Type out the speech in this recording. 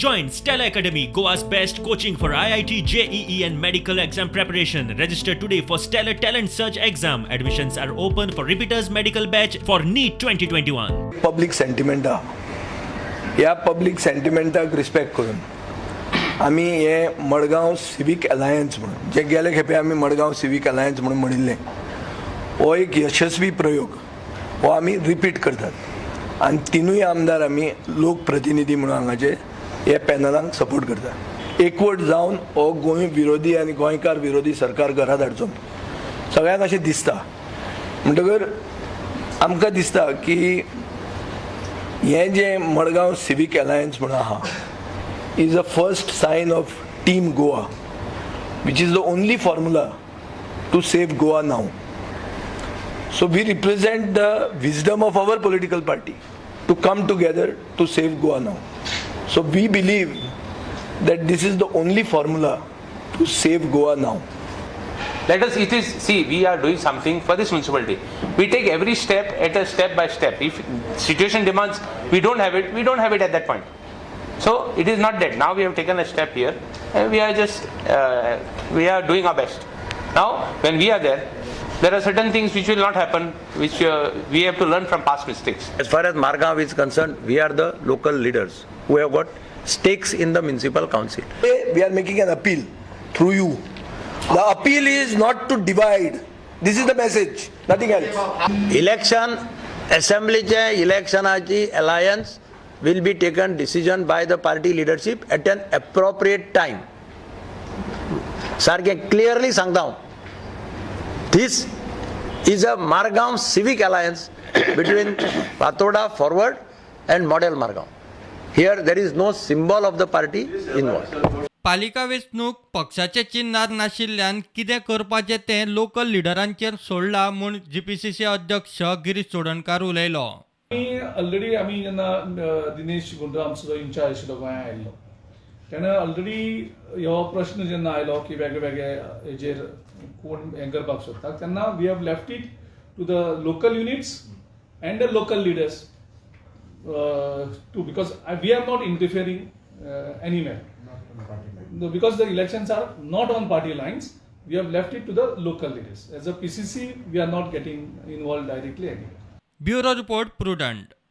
Join Stellar Academy, Goa's best coaching for IIT, JEE, and medical exam preparation. Register today for Stellar Talent Search exam. Admissions are open for repeaters medical batch for NEET 2021. Public sentiment आहा. ह्या public सेंटिमेंटाक respect करून आमी हे Madgaon civic alliance म्हणून जे गेले खेपे आमी Madgaon civic alliance म्हणून म्हणिल्लें, हो एक यशस्वी प्रयोग हो आमी रिपीट करतात आनी तिनूय आमदार आमी लोकप्रतिनिधी म्हणून हांगाचे हे पॅनलांक सपोर्ट करतात. एकवट जावन हो गोंय विरोधी आनी गोंयकार विरोधी सरकार घरात हाडचो सगळ्यांक अशें दिसता. म्हणटकर आमकां दिसता की हें जें मडगांव सिवीक अलायन्स म्हणून आहा is a first sign of Team Goa, which is the only formula to save Goa now. So we represent the wisdom of our political party to come together to save Goa now. So we believe that this is the only formula to save Goa now. Let us, it is, see, we are doing something for this municipality. We take every step at a step by step. If situation demands, we don't have it, we don't have it at that point. So it is not that. Now we have taken a step here and we are just, we are doing our best. Now, when we are there, there are certain things which will not happen, which we have to learn from past mistakes. As far as Margao is concerned, we are the local leaders who have got stakes in the municipal council. We are making an appeal through you. The appeal is not to divide. This is the message, nothing else. Election, assemblyचे इलेक्शनाची alliance will be taken decision by the party leadership at an appropriate time. सारकें clearly सांगता हांव, this is a Margao civic alliance between Fatorda Forward and Model Margao. Here there is no symbol of the party involved. पालिका वेंचणूक पक्षाचे चिन्हार नाशिल्ल्यान कितें करपाचें तें लोकल लिडरांचेर सोडलां म्हूण जीपीसीसी अध्यक्ष गिरीश चोडणकार उलयलो. आमी ऑलरेडी आमी जेन्ना दिनेश गुंडूराव आमचो जो इन्चार्ज आशिल्लो गोंया आयिल्लो, तेणें ऑलरेडी हो प्रश्न जेन्ना आयलो की वेगळे वेगळे हेजेर कोण हें करपाक सोदता, तेन्ना we have left it to the local units and the local leaders to, because we are not interfering anywhere. No, because the elections are not on party lines, we have left it to the local leaders. As a PCC, we are not getting involved directly anywhere. Bureau report, Prudent.